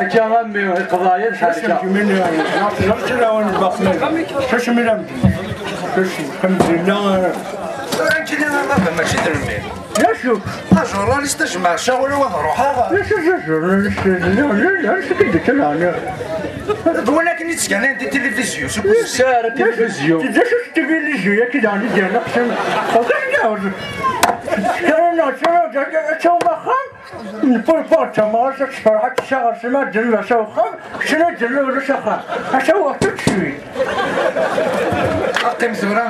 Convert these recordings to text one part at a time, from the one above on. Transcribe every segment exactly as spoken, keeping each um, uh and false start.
Akka a mmi, iqḍeɛ-iyi lḥerka. Tura nekkini a baba mačči d lmir. D acu? Ajuṛnalist ajmaɛ ccɣel-iw ad ruḥeɣ. D acu d ajuṛnalist? D win akken i ttganin di tilivizyu. Sara tilivizyu. D acu s tilivizyu-yagi daɣen i d-yerna qsam? Xaṭi, ad tawem axxam. Npurpur d tamɣart ad tefreḥ, ad tessaɣ ar sima ad d-nlas axxam, keččini ad d-nlas axxam. Ad tawem tout de suite. Qqim tura.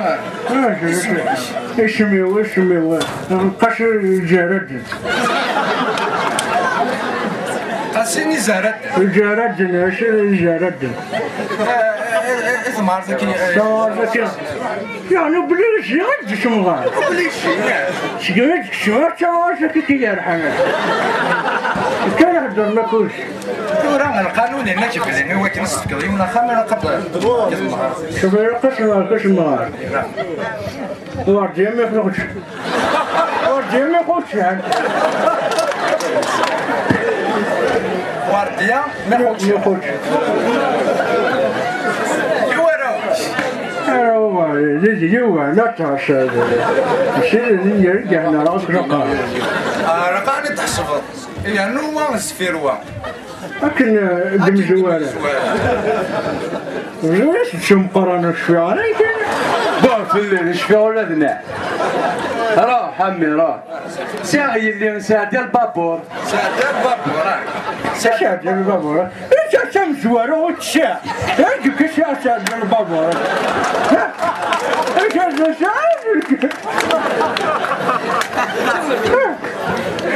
Isem-ik? Isem-iw, isem-iw. Qasi Zahraddin. Qasi Zahraddin. Zahraddin, Qasi Zahraddin. Eh, eh, eh, eh, tamɣart-agi, eh, tamɣart-agi. Yeɛni belli ur yecci ara deg usemɣar. Belli yecci, eh. Segmi d-kecmeɣ d tamɣart-agi i k-yerḥan. Kan heddren akk. Tura lqanun yenna-k belli i wakken ad s-tefkeḍ yiwen axxam ilaq ad d-tmɣar. Ilaq ad tmɣar, ad tmɣar. Werǧin mi xucc. Werǧin mi xucc, yeɛni. Werdiya mi xucc. Mi xucc. I warraw-ik? Arraw-iw, d yiwen, aṭas. Mačči d yiwen, ara k-id-qqareɣ. Ah, ilaq ad ten-id-tḥesbeḍ. Yernu wa sfir wa. Akken, eh, d imezwura. Bɣiɣ ad teččem qran ur cfiɣ ara kan. Buh fell-i, ur cfiɣ ula d nekk. Ruḥ, a mmi, ruḥ. Sɛiɣ yelli, sɛeddi lbabur. Sɛeddi lbabur, ah. Sɛeddi lbabur. Anta d tamezwara ur tecciɛ? Anda akka sɛiɣ sɛeddi lbabur? Anta d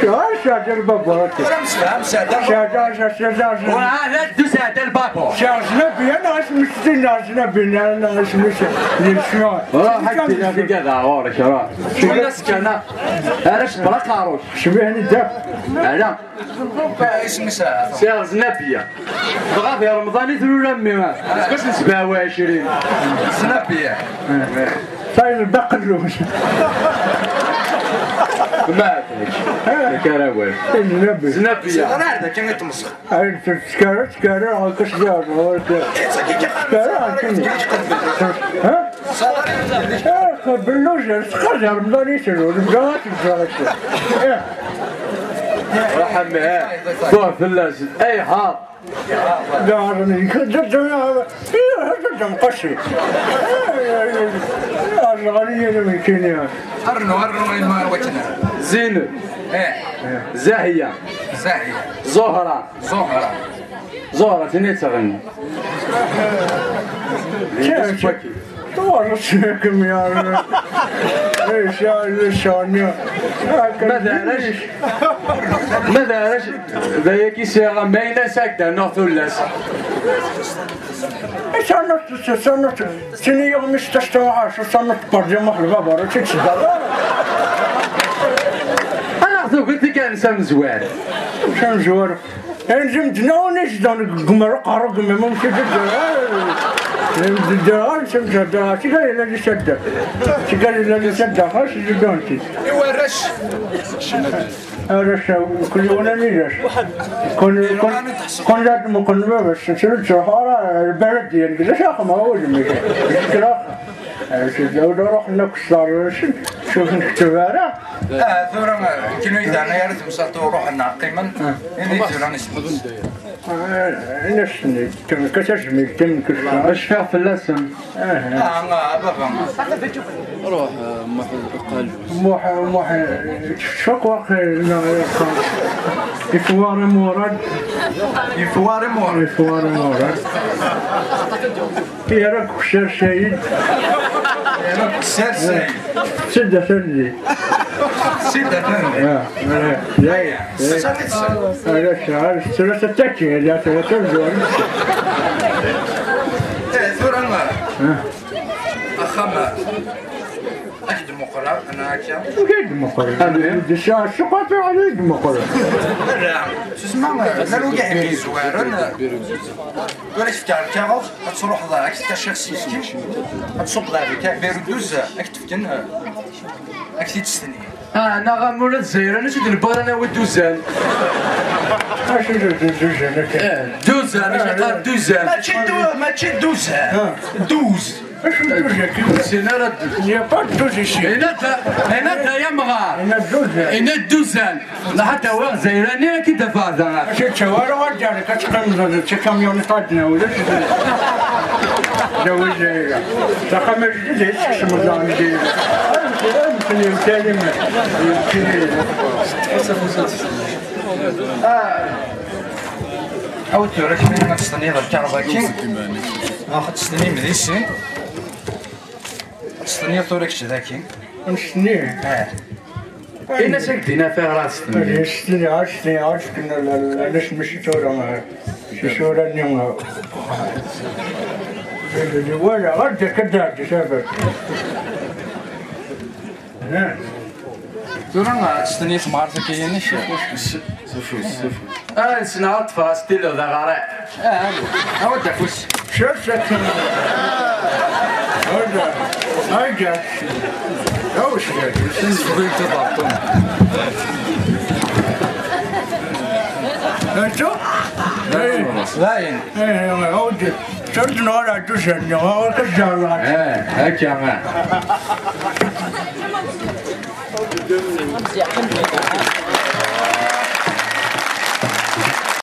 Ur sɛeddi lbabur akka. Ur am-sefham, sɛedda lbabur. Sɛedda, sɛedda, sɛedda. Ur ɛad ad d-sɛedda lbabur. Sɛedda lbabur, neɣ asmi s-, neɣ asmi s-, neɣ asmi s-, yecfa. Ruḥ, ad d-tiniḍ i gada ɣur-k, ruḥ. Kul ass kan, ara cebbeṛ aqerru-k. Cbiḥ-nni dda. Ala. Isem-is? Sɛiɣ Znabiya. Dɣa di Remḍan i tlul a mmi. Seg wass n sebɛa u ɛecrin. Znabiya. Tayeḍ d aqelluc. Ma ɛad. Nekk ara awal. Znabiya. Znabiya. Ẓer ar d akken i tmesxer. Ay, tettkara, tettkara, ɣer-k as-d-iɛreḍ, ɣer-k. Tettkara, ɣer-k. Ha? Belluj, ar tqar di Remḍan i tlul, nebda ad tebda akka. Ruḥ a mmi, eh. Buh fell-as. Ayha. Rnu, rnu, ay ma wakken. Eh. Zahiya. Zahiya. Zuhra. Zuhra. Zuhra, tin i tettɣenni. Tuɣaleḍ kem yar. Ay, ccɣel, ccɣel-nni. Ma d arrac, ma d arrac, d ayagi sɛiɣ amaynut ad d-rnuɣ tullas. Icernut, icernut, tini-yaɣ mi s-testawaɣ, icernut, perdu, ma lbabur, ur tt-id-tedda ara. Ala tuget i kan s amezwar. S amezwar. Inzem d-nnaɣ ur nezdeɣ deg umar uqerru deg umar, ma mačči d-, d-, d-, d-, d-, tigal yella di sadda. Tigal yella di sadda, xas d-, d-, d-, I warrac? Arrac, kul yiwen anida-s. Kun, kun, kun la d-muqel baba-s, ur ttruḥ ara, lbalad d-, d-, d-, d-, axxam, ur d-, d-, d-, d-, d-, d-, ruḥen akk s ḍar-nsen, ur ten-ketteb ara. Ah, tura, kinu yeɛni ara temsalt ruḥen qqimen, ini tura isem-is. Ah, ini-as-ten-id, kan, kan tajmilt, kan, kan. Cfiɣ fell-asen. Ah, ah, baba. Ruḥ, ah, Muḥ, Muḥ, Muḥ, tcukk waqil, neɣ, ifwar imurad. Ifwar imurad. Ifwar imurad. Yerra-k ukessar Sayid. Yerra-k ukessar Sayid. Sida Tanli. Sida Tanli. Ya, ya, ya. Sani tessal. Ala, sɛan, tlata taki, ala, tlata zuwan. Eh, tura, ah, axxam, ad k-d-muqleɣ, ana akka. Amek ay d-muqleɣ? Amek? Sɛiɣ ssuq, ad d-muqleɣ. Ala, susma, llan wigad yezwaren. Tura ad k-fkeɣ lkaɣeḍ, ad truḥeḍ, ad k-fkeɣ ciɣ siskin, ad tṣubbeḍ ar lkaɣeḍ, biru dduz, ad k-d-fken, ad k-t-id-stenyin. Ah, neɣ am ula d Zayran, acu d-nebɣa ad nawi dduzan? Acu d dduzan akka? Eh, dduzan, acu yeqqar dduzan? Mačči du-, mačči dduzan. Ah. Dduz. Acu d dduz akka? Sin ara dduz. Il n'y a pas de douze ici. Ina da, ina da ya mɣar. Ina dduzan. Ina dduzan. La ḥatta wa Zayran, ina ki da fada. Acu tawara wa jar ka tqam da, da kamyon tadna, ulac. Da wajaya. Da kama jdi, da yeskem da jdi. Amek, amek, amek. Ah. Awi tura kemmini ad testenyiḍ lkaɣeḍ-agi. Ad testenyiḍ di sin. Ad testenyiḍ tura kečč daki. Ad nestenyi? Eh. Ini-as ad k-d-iniɣ ayɣer ad testenyiḍ. Ad yestenyi, ad testenyi, ad testenyi, ala, ala, ala, mačči tura, eh, tisura-nni, eh. Wala, ɣer da, akka d-ɛeddi, saber. Tura ad testenyi temɣart akka-nni. S ufus, s ufus. Ah, ssneɣ ad ṭṭfeɣ astilu d aɣaray. Ah, awi-d afus. Šef, šef. Anda? Anda? Awi-d. Sbint abaṭun. Anta? Dayen. Eh, awi-d. Tura neɣra dduzan-nni, ɣur-k ad d-ẓerreɣ. Eh, akka, eh.